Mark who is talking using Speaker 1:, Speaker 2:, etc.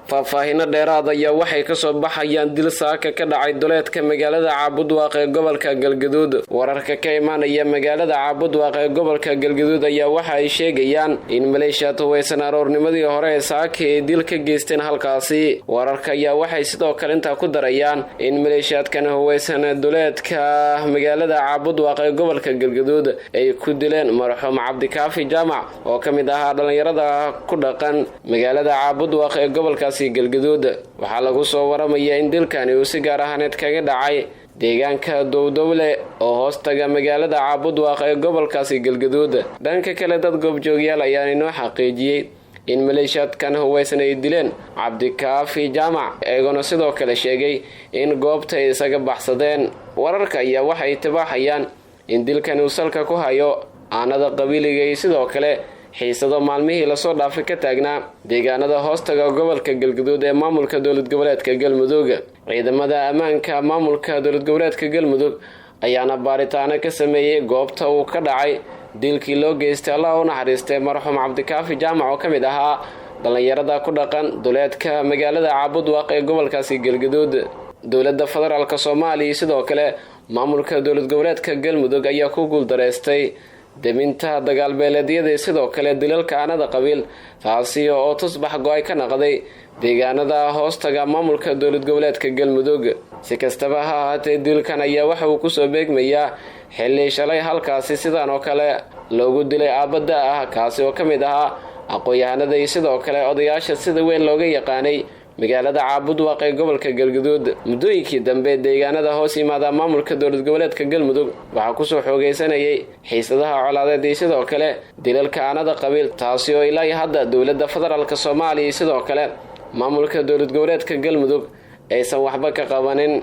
Speaker 1: Faahfaahino dheeraad ayaa waxay kasoo baxayaan dil saaka ka dhacay duleedka magaalada Caabudwaaq ee gobolka Galgaduud. Wararka ka imaanaya magaalada Caabudwaaq ee gobolka Galgaduud ayaa waxa ay sheegayaan in maleeshiyaad huweysan aroornimadii hore ee saaka ay dil ka geysteen halkaasi. Wararka ayaa waxay sidoo kale intaa ku darayaan in maleeshiyaadkan huweysan duleedka magaalada Caabudwaaq ee gobolka Galgaduud ay ku dileen marxuum Cabdikaafi Jaamac oo ka mid ahaa dhallinyarada ku dhaqan magaalada Caabudwaaq ee gobolkaasi Galgaduud. Waxaa lagu soo waramaya in dilkani uu si gaar ahaaneed kaga dhacay deegaanka Dowdowle oo hoostaga magaalada Caabudwaaq ee gobolkaasi Galgaduud. Dhanka kale, dad goobjoogyaal ayaa inoo xaqiijiyey in maleeshiyaadkan huweysan ay dileen Cabdikaafi Jaamac, eegona sidoo kale sheegay in goobta ay isaga baxsadeen. Wararka ayaa waxay tibaaxayaan in dilkani uu salka ku hayo aanada qabiiliga iyo sidoo kale xiisado maalmihii lasoo dhaafay ka taagnaa deegaanada hoostaga gobolka Galgaduud ee maamulka dowlad goboleedka Galmudug. Ciidamada ammaanka maamulka dowlad goboleedka Galmudug ayaana baaritaano ka sameeyey goobta uu ka dhacay dilkii loo geystay, Allah u naxariistay, marxuum Cabdikaafi Jaamac oo ka mid ahaa dhallinyarada ku dhaqan duleedka magaalada Caabudwaaq ee gobolkaasi Galgaduud. Dowladda federaalk Soomaaliya sidoo kale maamulka dowlad goboleedka Galmudug ayaa ku guuldareystay deminta dagaalbeeleedyada sidoo kale dilalka aanada qabiil, taasi oo tusbax go-ay ka naqday deegaanada hoostaga maamulka dowlad goboleedka Galmudug. Si kastaba ha ahaatee, dilkan ayaa waxa uu kusoo beegmayaa xilli shalay halkaasi sidan oo kale loogu dilay aabada ah, kaasi oo ka mid ahaa aqoon-yahanada iyo sidoo kale odayaasha sida weyn looga yaqaanay magaalada Caabudwaaq ee gobolka Galgaduud. Muddooyinkii dambe, deegaanada hoos yimaada maamulka dowlad goboleedka Galmudug waxaa kusoo xoogaysanayay xiisadaha colaadeed iyo sidoo kale dilalka aanada qabiil, taasi oo ilaa iyo hadda dowladda federaalk Soomaaliya iyo sidoo kale maamulka dowlad goboleedka Galmudug aysan waxba ka qabanin.